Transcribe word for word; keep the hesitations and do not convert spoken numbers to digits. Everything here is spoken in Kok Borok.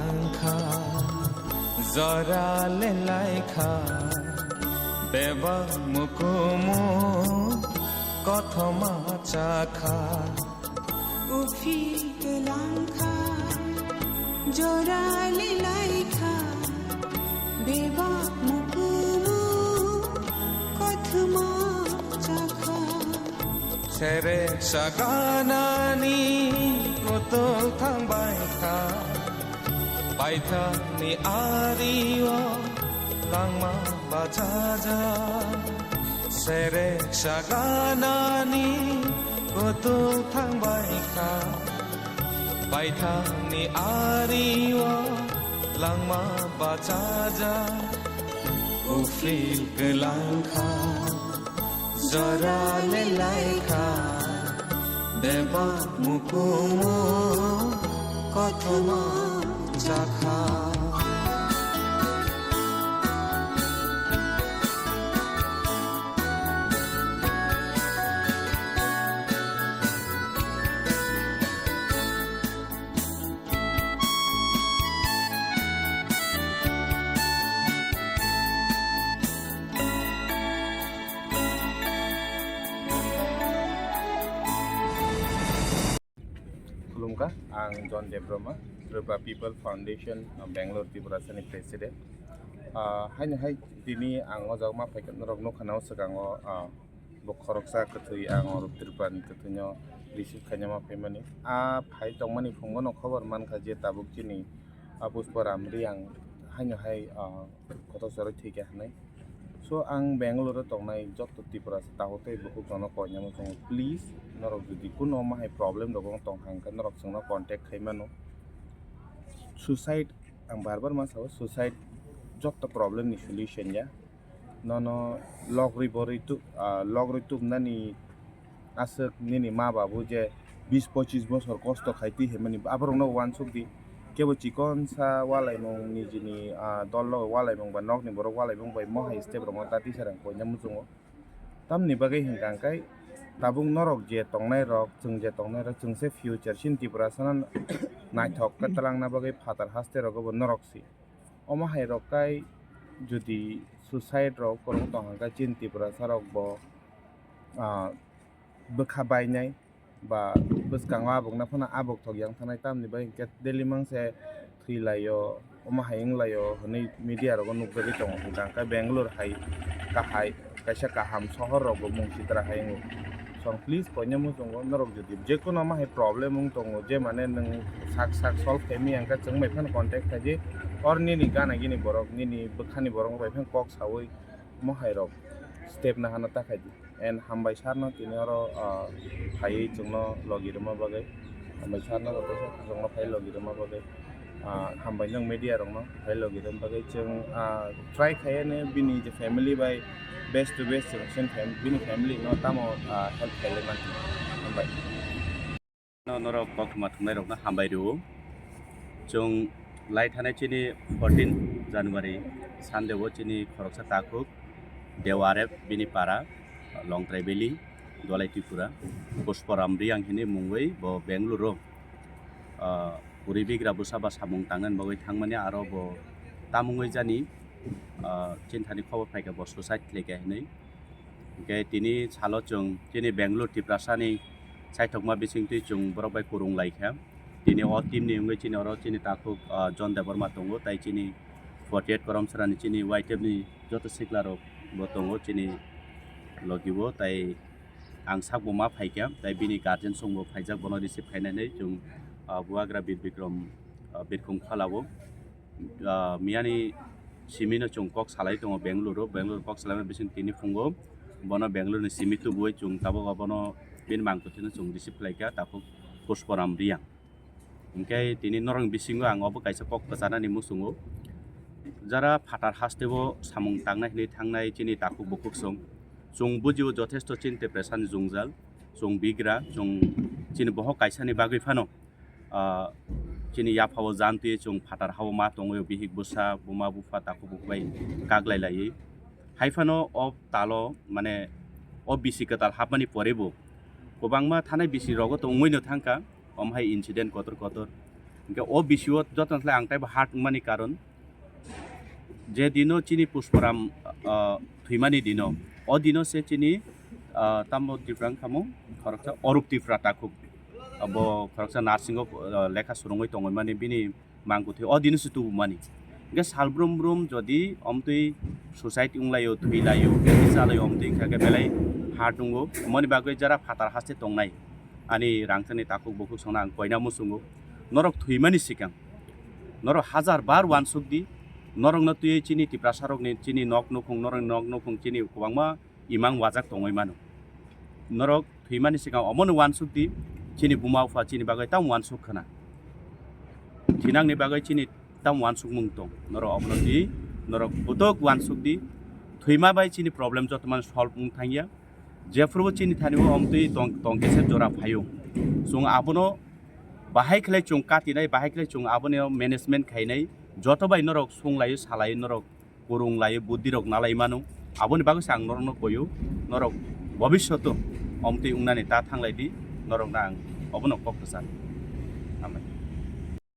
Kha, jora le lai kha, bebak mukumu kothoma cha kha. Uphil kwlang kha, jora le lai kha, bebak mukumu kothoma cha kha. Serek saganani kutung thangbai kha, paithakni ario langma bachaja. Serek saganani kutung thangbai kha, paithakni ario langma bachaja. Uphil kwlang kha, jora le lai kha, bebak mukumu kothoma cha kha. Khulumkha, ang John Debbarma, Tripura People Foundation, uh, Bangalore, Tiprasani President. Ah, haino hai tini ang o jaga ma phaikha, norok nukha na o swkango, ah, bo khoroksa kwthwi ang oro Tripurani kwthwino receive khaina ma phaimani. Ah, phai tongmani phungono khobor mankha je tabuk chini, ah, Pushparam Reang haino hai, ah, kotor chorwi thwikha hinwi. So, ang Bangalore-o tongnai joto Tiprasa takhuk tei bukhuk rokno koinai muchungo, please, norok jodi kuno omo hai problem rok tong kha hwnkhe norok chwngno contact khai mano. Suicide, ang bar bar ma sao, suicide joto problem ni solution ya. Nono lok rwi bo rwi tu-, ah, lok rwi tubnani aswk nini ma babu je bis pochis bosor kosto khai twi himani aborokno uansuk di. Kebo chikonsa ualaimung nijini, ah, dol loge ualaimung ba nokni borok ualaimung bai mohai step rokno ta tisarang koina muchungo. Tamni bagwi hwnkha hwnkhe tabuk norok je tongnai rok, chwng je tongnai rok, chwng se future chini Tiprasano naithok khe twlangna bagwi phatar haste rogo bo norok si. Omo hai rok kai jodi suicide rok kwrwng tong hwnkhe chini Tiprasa rok bo, ah, bwkha bainai ba bwskango abokno phano abok thok yang thanai, tamni bai hwnkhe daily mangse thwi laio, omo hai wng laio hwnwi media rogo nukjagwi tongo. Hwnkhe Bangalore hai kahai kaisa kaham sohor rokbo mung sitra hai wngo. So, please, koinai muchungo norok jodi jekono omo hai problem wng tongo, je mane nwng sak sak solve khaimaya hwnkhe chwng bai phano contact khaidi, or nini gana gini borok, nini bwkhani borok bai phano kok sawi omo hai rok step nahana ta khaidi. And hambai sir no tini oro, ah, phaiwi chwngno logi rwma bagwi. Hambai sir no joto chwngno phai logi rwma bagwi. Ah, hambai nwng media rokno phai logi rwma bagwi. Chwng, ah, try khaiyani bini je family bai best to best chwng chini fam-, bini family no tamo, ah, help khailai mantwi. Hambai. No, norok koktwma thwngnairokno hambai rwo. Chwng lai thanai chini fourteen January Sunday o chini khoroksa takhuk Dewarep bini para Longtrai Valley, Dwalai Tripura, Pushparam Reang hinwi mungwi bo Bangalore o, ah, puri bigra bwsa ba samung tangnani bagwi thangmani, aro bo tamungwi jani, ah, chini thani khobor phaikha bo suicide khlaikha hinwi. Hwnkhe tini salo chwng chini Bangalore Tiprasani saithokma bisingtwi chwng borok bai kwrwng laikha. Tini o team ni wngwi chini oro chini takhuk, ah, John Debbarma tongo, tai chini forty eight Koromsarani chini Y T F ni joto sikla rok bo tongo chini logi o, tai ang sakbo ma phaikha, tai bini guardian songbo phaijak, bono receive khainani chwng, ah, Bubagra Bir Bikram, ah, Birkhung Phalao. Ah, miyani simi no chwng kok salai tongo Bangalore o, Bangalore kok salaima bising tini phungo bono Bangalore ni simi tubui chwng tabuk abono bini mangtwi no chwng receive khlaikha takhuk Pushparam Reang. Hwnkhe tini norokni bisingo ang obo kaisa kok kwchanani muchungo, jara phatar hasteo samung tangnai hinwi thangnai chini takhuk bukhuk song, chwng bujio jothesto chini Tiprasani jwngjal, chwng bigra, chwng chini bohok kaisani bagwi phano, ah, chini yaphao jantwi chwng phatar hao ma tongwi bihik bwsa buma bupha takhuk bukhuk bai kaglai laiwi. Hai phano o talo, mane, o bisi kwtal hapmani pore bo kwbangma thanai bisi rogo tongwi no thangkha, omo hai incident kotor kotor. Hingke o bisio joto khlai ang taibo hard wngmani karon, je dino chini Pushparam, ah, thwimani dino, o dino se chini, ah, tamo Tripura wngkha mo, khoroksa Orup Tripura takhuk. Abo khoroksa nursing o, ah, lekha swrwngwi tongwi mani bini mangkutwi o dino se tubumani. Hingke sal brum brum jodi omtwi suicide wnglaio, thwilaio, kisa laio omtwi wngkha khe belai hard wngo. Omoni bagwi jara phatar haste tongnai ani rangchakni takhuk bukhuk songno ang koina muchungo. Norok thwimani swkang norok hajar bar uansuk di, norokno twiwi chini Tiprasarokni chini nok nukhung, norokni nok nukhung chini kwbangma imang wajak tongwi mano. Norok thwimani swkang omono uansuk di, chini buma bupha chini bagwi tamo uansuk khna. Thinangni bagwi chini tamo uansukmung tong, norok omono di, norok butok uansuk di. Thwima bai chini problem joto mano solve wng thangya. Jephrubo chini thani o omtwi tong, tong kisa jora phaio. Chwng abono bahai khlai chwng katinai, bahai khlai chwng abono management khainai, joto bai norok sunglaio, salaio, norok kwrwng laio, buddhi rok nalai mano. Aboni bagwi se ang norokno koyo, norok bobishoto omtwi wngnani ta thanglai di, norokno ang obono kok kwchar.